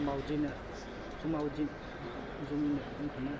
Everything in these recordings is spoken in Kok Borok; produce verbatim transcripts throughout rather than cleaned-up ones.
Maujina, Sumaujin, Jumina, Jumina.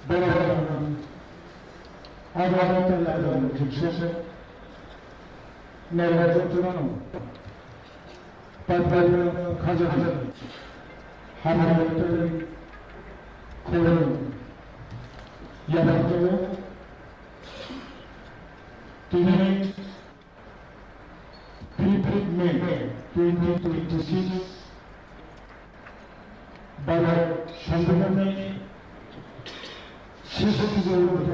Borok abo tei abo jiksa norok jotono paipaiyo khajak hamya tei khorang yabaktao tini Fifth May twenty twenty-six, Bharat Songbidanni sixty-fourth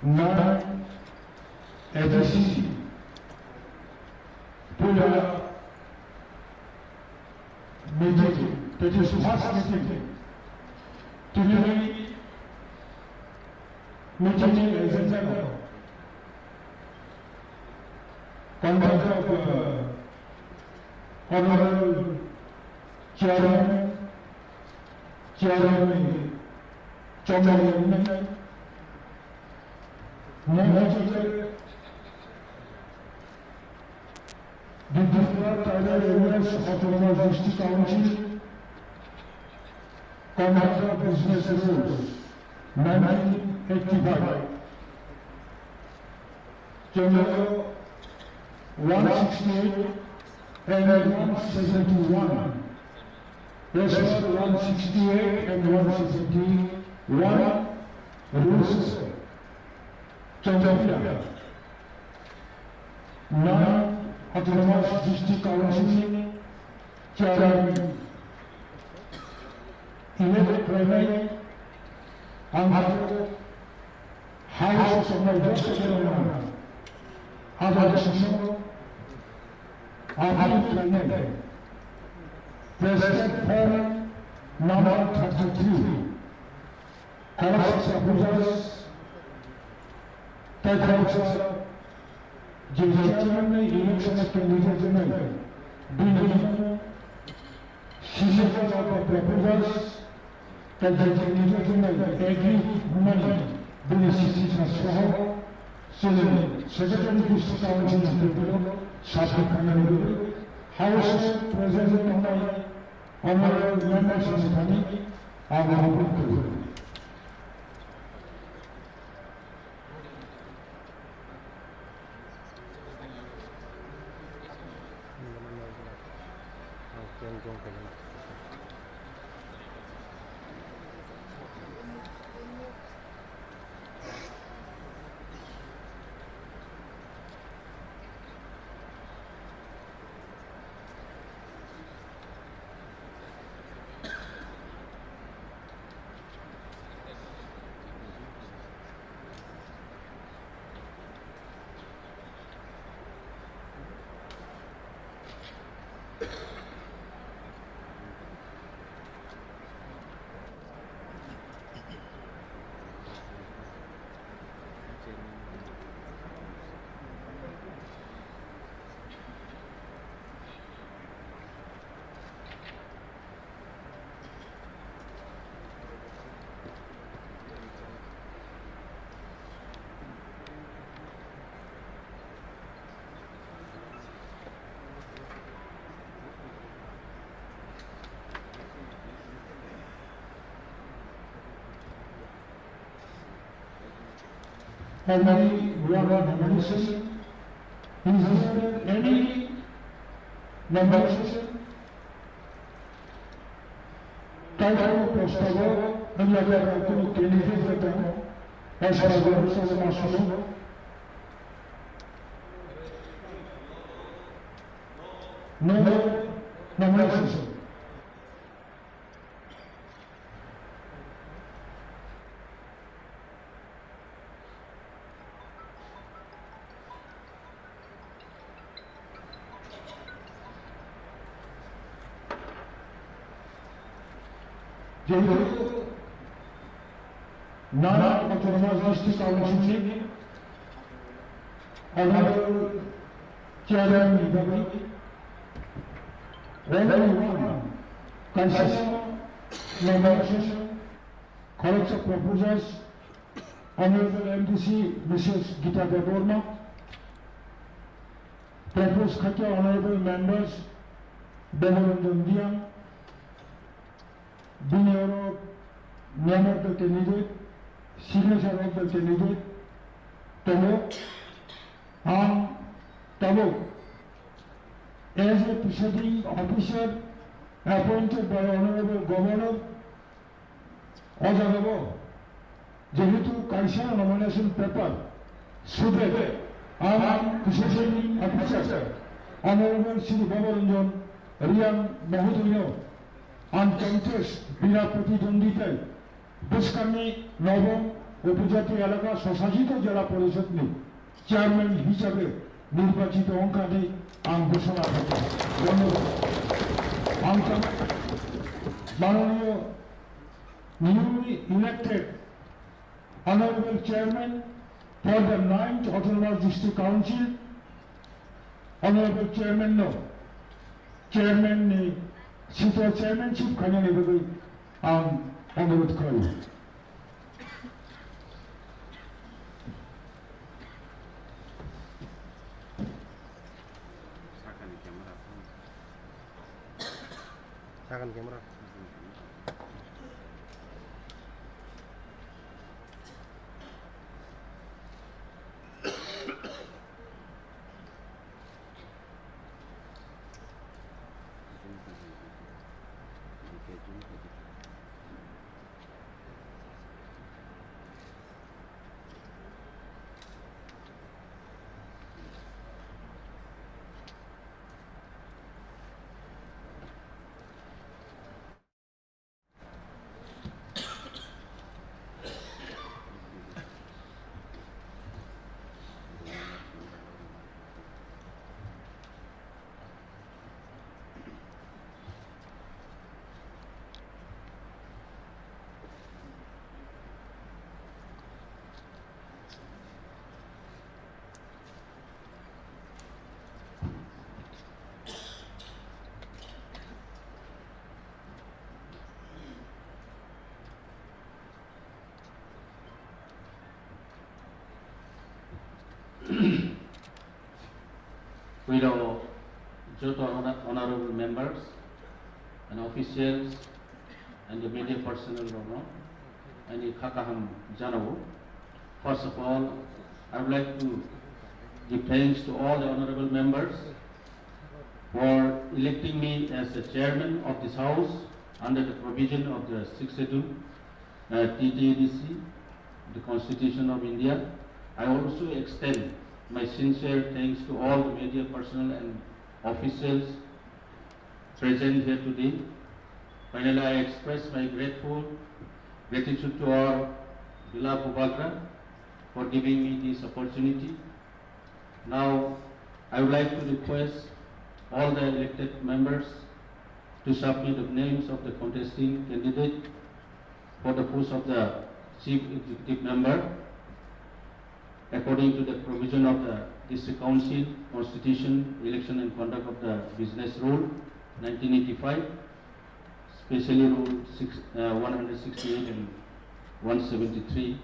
nine A D C puila meeting, that is first meeting. Tini meeting ni agenda no conduct of, uh, honorable chairman, chairman ni chongmani mo Tribal Tribal Areas Autonomous District Council, Conduct of Business Rules, nineteen eighty-five, Channel one sixty-eight and one seventy-one, Restatement one sixty-eight and one seventy-one rules chongphiya. Nang Autonomous District Council ni chairman elect khlainai ang House of Representatives, Appeal Tribunal, President form number thirty-three, House of Representatives, tei House of Chairman ni election candidate ni bini Signature of the proposals, the designated agreement, bini signature soho, chini Secretary District Council ni tebilo submit khainani bagwi House present tongnai honorable members ni thani ang appeal khlaio. Only one nomination. Is there any nomination? Title post-o wngya khe kunu candidate tong, as per the rules of the Master. No nomination. Jehetu Nagaland Autonomous District Council ni Honorable Chairman ni bagwi only one kaisa nomination, khoroksa proposals, Honorable M D C Missus Gita Debbarma, propose khaikhe Honorable Members Debaranjan Reang, bini oro name of the candidate, signature of the candidate tongo. Ang tabuk as a presiding officer appointed by Honorable Governor, o jagao jehetu kaisa nomination paper subet ang presiding officer Honorable Shri Babaranjan Reang mohodoino uncontested bina protidonditai bwskangni Nobam Upojati Elaka Swsajito Jela Porishod ni Chairman hisabe nirbachito wngkha hinwi ang ghosona khaikha. Dhonnobad. Ang tamo manoniyo newly elected Honorable Chairman for the ninth Autonomous District Council, Honorable Chairman no, Chairman ni sito chairmanship khainani bagwi ang onurodh khlaio. Sakani camera. Sakani camera. Puila o joto hona-, honorable members and officials and the media personnel rokno ani kha kaham janao. First of all, I would like to give thanks to all the honorable members for electing me as the chairman of this house under the provision of the sixth schedule, uh, T T A D C, the Constitution of India. I also extend my sincere thanks to all the media personnel and officials present here today. Finally, I express my grateful gratitude to our beloved Bubagra for giving me this opportunity. Now, I would like to request all the elected members to submit the names of the contesting candidate for the post of the Chief Executive Member according to the provision of the District Council Constitution, Election and Conduct of the Business Rule, nineteen eighty-five, specially Rule six, uh, one hundred sixty-eight and one seventy-three.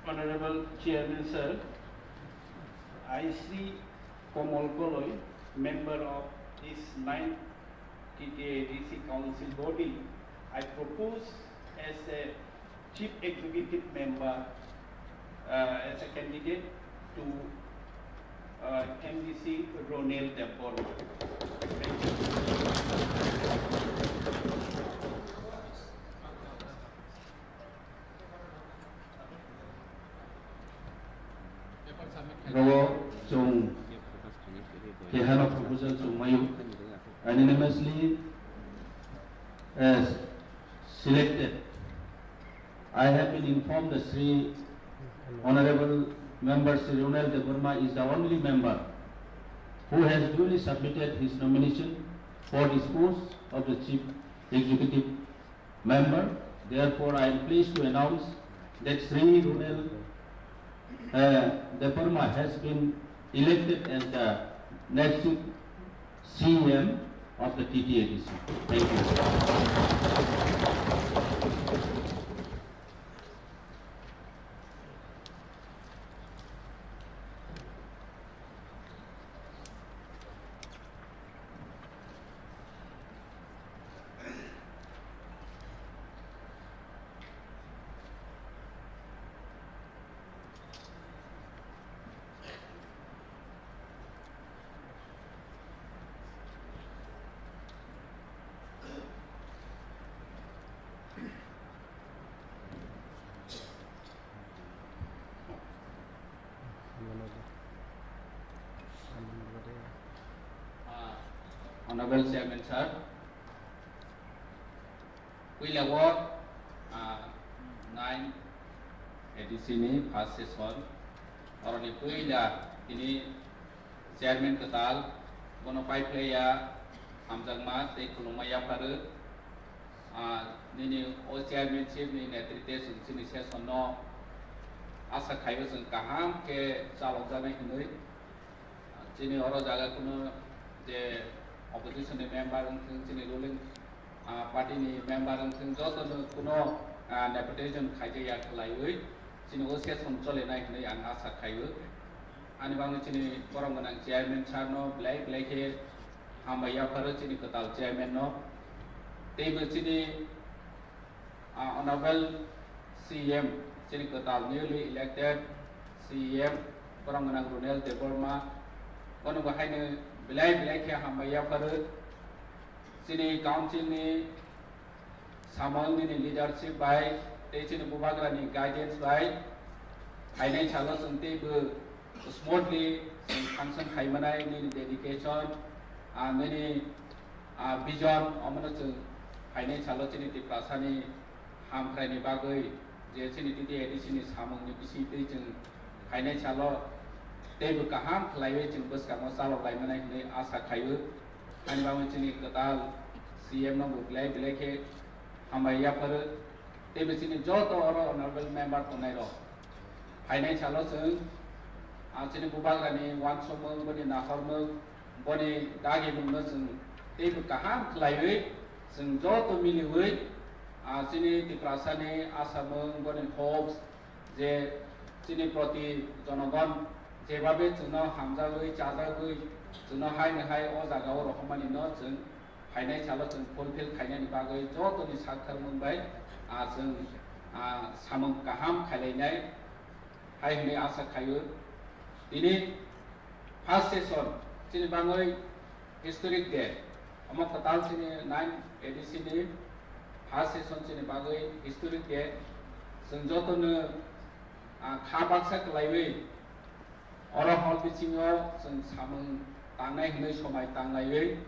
Honorable Chairman Sir, I, Shri Komol Koloi, member of this ninth T T A D C Council body, I propose as a Chief Executive Member, uh, as a candidate to, uh, M D C Ronel Debbarma. Thank you. Rogo chwng kehano proposal chwng mayu. Unanimously, as selected. I have been informed that Sri Honorable Member Sri Ronel Debbarma is the only member who has duly submitted his nomination for the post of the Chief Executive Member. Therefore, I am pleased to announce that Sri Ronel, uh, Debbarma has been elected as the next C M of the T T A D C. Thank you. Ah, Honorable Chairman Sir, puila o, ah, nine A D C ni first session, oroni puila tini Chairman kwtal, bono paiphlaiya hamjakma tei khulumma yapharwi. Ah, nini o chairmanship ni netritwe chwng chini session no asa khaio chwng kaham khe chalokjaknai hinwi. Chini oro jaga kuno je opposition ni member wngthung, chini ruling, ah, party ni member wngthung, joto no kuno, ah, nepotism khaijaya khlaiwi chini o session cholenai hinwi ang asa khaio. Ani bagwi chini borom gwnang chairman sir no belai belai khe hambai yapharo chini kwtal chairman no. Teibo chini, ah, Honorable C M, chini kwtal newly elected C M, borom gwnang Ronel Debbarma, bono bo haino belai belai khe hambai yapharo. Chini council ni samung nini leadership bai tei chini bubagra ni guidance bai phainai salo chwng teibo smoothly chwng function khai manai nini dedication, ah, nini, ah, vision omono chwng phainai salo chini Tiprasa ni hamkrai ni bagwi je chini T T A D C ni samung ni bisingtwi chwng phainai salo teibo kaham khlaiwi chwng bwskango chalok lai manai hinwi asa khaio. Ani bagwi chini kwtal C M no bo belai belai khe hambai yapharo. Teibo chini joto oro honorable member tongnai rok phainai salo chwng, ah, chini bubagra ni uansukmung, boni nahormung, boni dagimung no chwng teibo kaham khlaiwi chwng joto miliwi, ah, chini Tiprasa ni asamung, boni hopes, je chini proti jonogon jebabe chwngno hamjagwi, chajagwi, chwngno haino hai o jagao rohormani no chwng phainai salo chwng fulfill khainani bagwi jotoni sak thangmung bai, ah, chwng, ah, samung kaham khailainai hai hwnwi asa khaio. Tini first session chini bagwi historic day. Omo kwtal chini nine A D C ni first session chini bagwi historic day. Chwng jotono, ah, kha baksa kwlaiwi oro hall bisingo chwng samung tangnai hwnwi somai tanglaiwi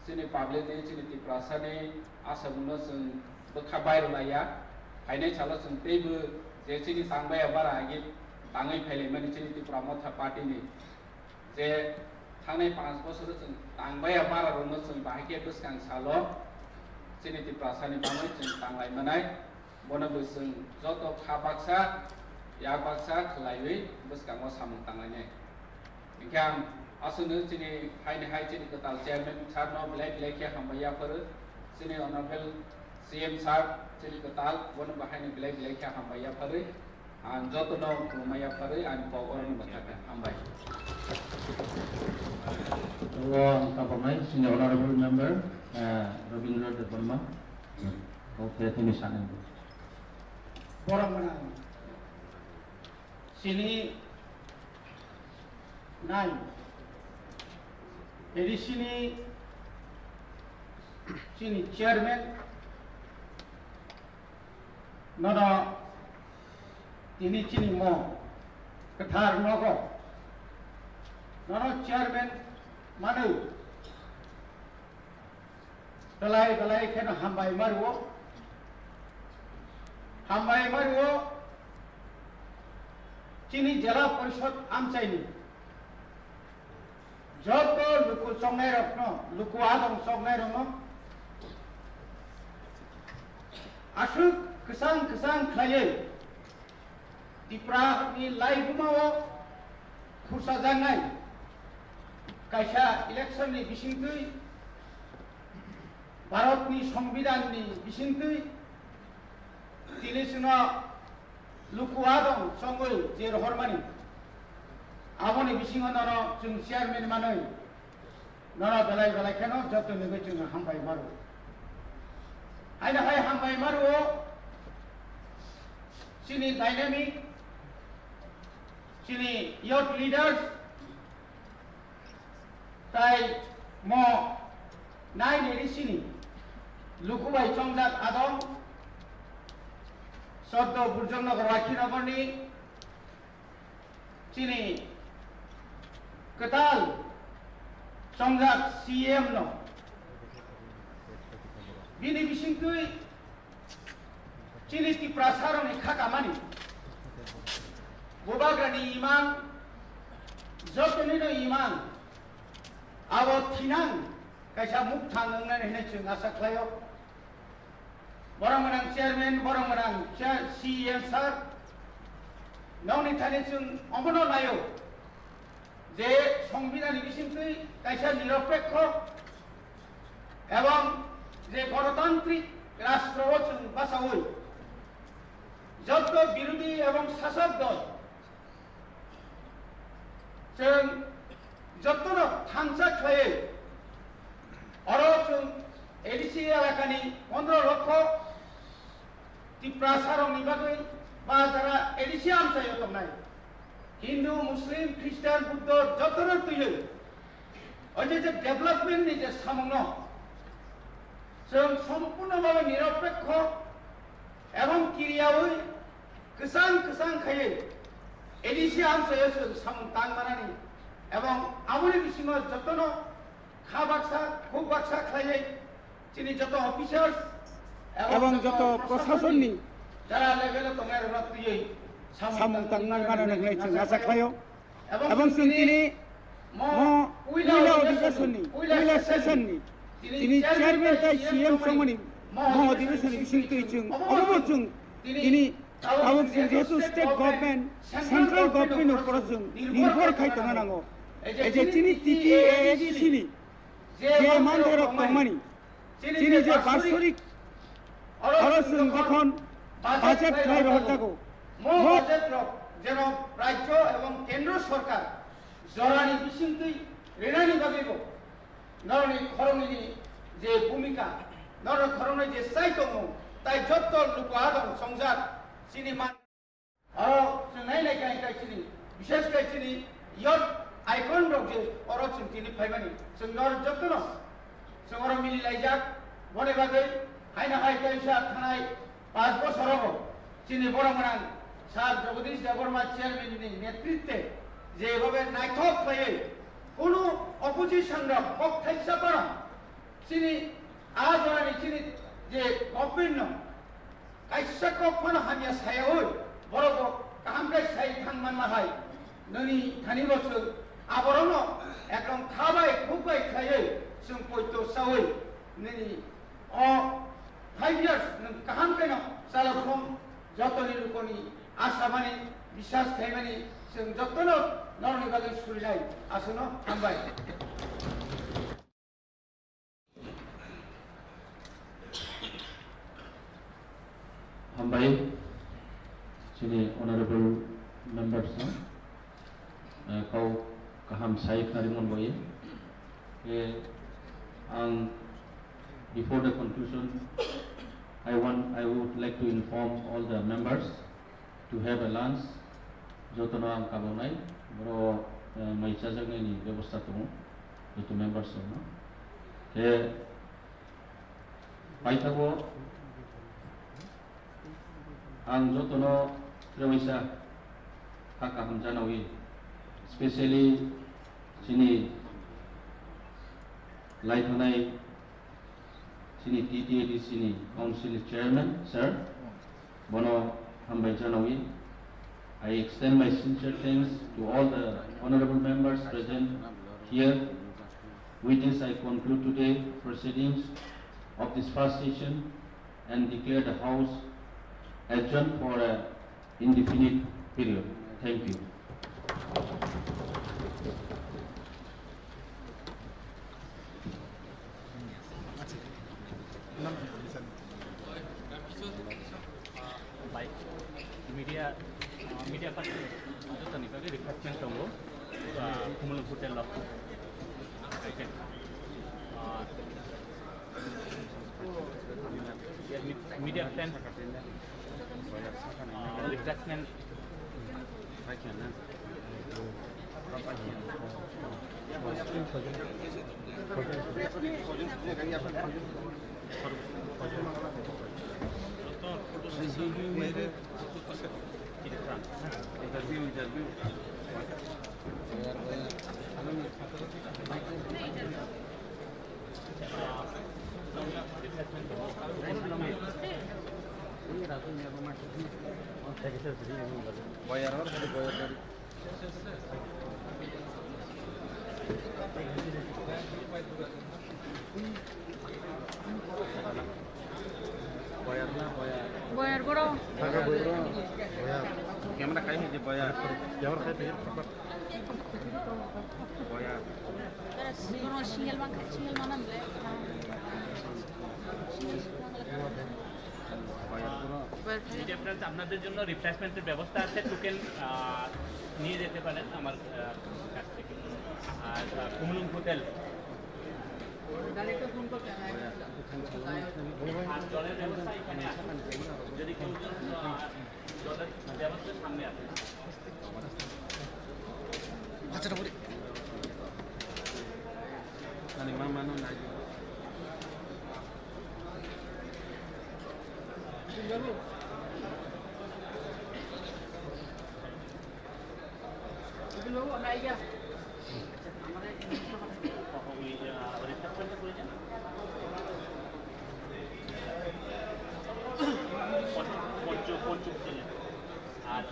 chini public ni, chini Tiprasa ni asamungno chwng bwkha bairwlaiya. Phainai salo chwng teibo je chini tangbaiya bara agi tangwi phailaimani chini Tipra Motha Party ni je thangnai panch bosoro chwng tangbaiya bara rokno chwng bahai khe bwskang salo chini Tiprasa ni bagwi chwng tanglai manai, bono bo chwng joto kha baksa yak baksa khwlaiwi bwskango samung tanglainai. Hinkhe ang aswkno chini haini hai chini kwtal chairman sir no belai belai khe hambai yapharo, chini honorable C M sir chini kwtal bono bo haino belai belai khe hambai yapharwi. Ang jotono khulumma yapharwi ani kok oro ni mwthangkha. Hambai. O ang kapanai senior honorable member, Rabindra Debbarma, kok khe thani sanai. Borok gwnang. Chini nai, A D C ni chini chairman, nono tini chini mo kwthar nogo, nono chairman manwi belai belai kheno hambai mario, hambai mario chini Jela Porishod amchaini joto luku chongnairokno, luku adong chongnairokno aswk kwchang kwchang khlaiwi Tripura ni laibuma o khursajaknai kaisa election ni bisingtwi, Bharat ni Songbidan ni bisingtwi tini chwngno luku adong chongwi je rohormani, aboni bisingo nono chwng chairman manwi nono belai belai kheno joto nigwi chwng hambai maro. Haino hai hambai maro chini dynamic, chini youth leaders, tai mo nine A D C ni luku bai chongjak adong, Soddo Burjongnagar Rakhinagorni chini kwtal chongjak C M no bini bisingtwi chini Tiprasarokni kha kamani, Bubagrani imang, jotonino imang, abo thinang kaisa mukthang wngnani hinwi chwng asa khlaio. Borok gwnang chairman, borok gwnang chair, C E M sir, nokni thani chwng omono naio je Songbidanni bisingtwi kaisa niropekho ebong je gonotantrik rastro o chwng bachaui jotto birodhi ebong sasok dol chwng jottono thansa khlaiwi oro chwng A D C elakani pondro lokho Tiprasarokni bagwi ba jara A D C amchaio tongnai Hindu, Muslim, Christian, Buddho jottono twiwi o je je development ni je samungno chwng sompurno bhabe niropekho ebong kiriyaui kwchang kwchang khaiwi A D C amchaio chwng samung tang manani ebong aboni bisingo jotono kha baksa, khuk baksa khlaiwi chini joto officers ebong joto prosasonni jara level o tongnai rok twiwi samung tang manani hinwi chwng asa khlaio. Ebong chwng tini mo puila odhibesonni, puila session ni tini chairman tai C M songmani mo odhibesonni bisingtwi chwng obo chwng tini tabuk chwng jehetu state government, central government ni upor chwng nirbhor khai tongna nango. Ei je chini T T A A D C ni je manthai rok tongmani, chini je basorik oro chwng jokhon budget khlai rohor jago, mo budget rok jeno rajyo ebong kendro sorkar jorani bisingtwi rinani bagwibo norokni khoroknwini je bhumika, norokni khoroknwi je chai tongmung, tai jotto luku adong chongjak chini man. Oro chwng nai nai khe khe chini, bishes khe chini youth icon rok je oro chwng tini phaimani, chwng norok jotono chwng oro mili laijak. Boni bagwi haino hai kaisa thanai panch bosor rogo chini borok gwnang Sir Jagadish Debbarma chairman ni netritwe je bhabe naithok khlaiwi kunu opposition rok kok thaisa phano chini a jorani chini je government no kaisa kok phano hamya sayaui, borok bo kaham khe sai thang manma hai. Nini thani bo chwng aborokno ekdom kha bai khuk bai khlaiwi chwng poito chaui nini o five years nwng kaham khe no chalokhong jotoni lukoni asamani biswas khaimani chwng jotono norokni bagwi surinai aswkno hambai. Hambai, chini honorable members no, eh, kau kaham sai khari mon boye. Eh, ang Before the conclusion, I want, I would like to inform all the members to have a lunch. Jotono ang kabonai, boro, eh, mai chajaknai ni bebosta tongo, joto members rokno. Khe paithago ang jotono trewaisa kha kaham janawi, specially chini lai thanai chini T T A D C ni Council Chairman, sir, bono hambai janawi. I extend my sincere thanks to all the honorable members present here. With this, I conclude today proceedings of this first session and declare the House adjourned for a indefinite period. Thank you. Bai, media, uh, media person, jotoni bagwi refreshment tongo, uh, Kumulung Hotel o. Uh, media friends, uh, refreshment. Interview, interview. Boyar boro. Camera khai hai je boyar. Camera khai hai. Boyar. Boyar. Media friends, আপনাদের জন্য রিফ্রেশমেন্টের ব্যবস্থা আছে, টোকেন, আহ, নিয়ে যেতে পারেন আমার, আহ, কাছ থেকে। আর, আহ, কুমলুং হোটেল। আর জলের ব্যবস্থা এখানে আছে। যদি কেউ, আহ, জলের ব্যবস্থা সামনে আছে। আর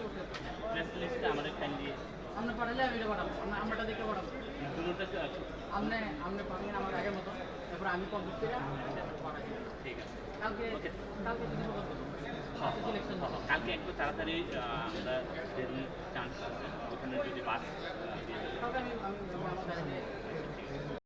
প্রেস রিলিজটা আমাদের কাইন্ডলি আপনি পাঠালে আমি এটা পাঠাবো, আমরা, আমরা এটা দেখে পাঠাবো। দুটোটা কি আছে? আপনি, আপনি পাঠাবেন আমার আগের মতো, তারপর আমি কমপ্লিট করে আমি এটা পাঠাই। ঠিক আছে। কালকে, ওকে। কালকে যদি বলতে হ্যাঁ, হ্যাঁ, সিলেকশন হ্যাঁ, হ্যাঁ। কালকে একটু তাড়াতাড়ি, আহ, আমরা যেদিন চান্স আছে, ওখানে যদি বাস, আহ, দিয়ে দেবো। কালকে আমি, আমি, আমি আমার গাড়ি নিয়ে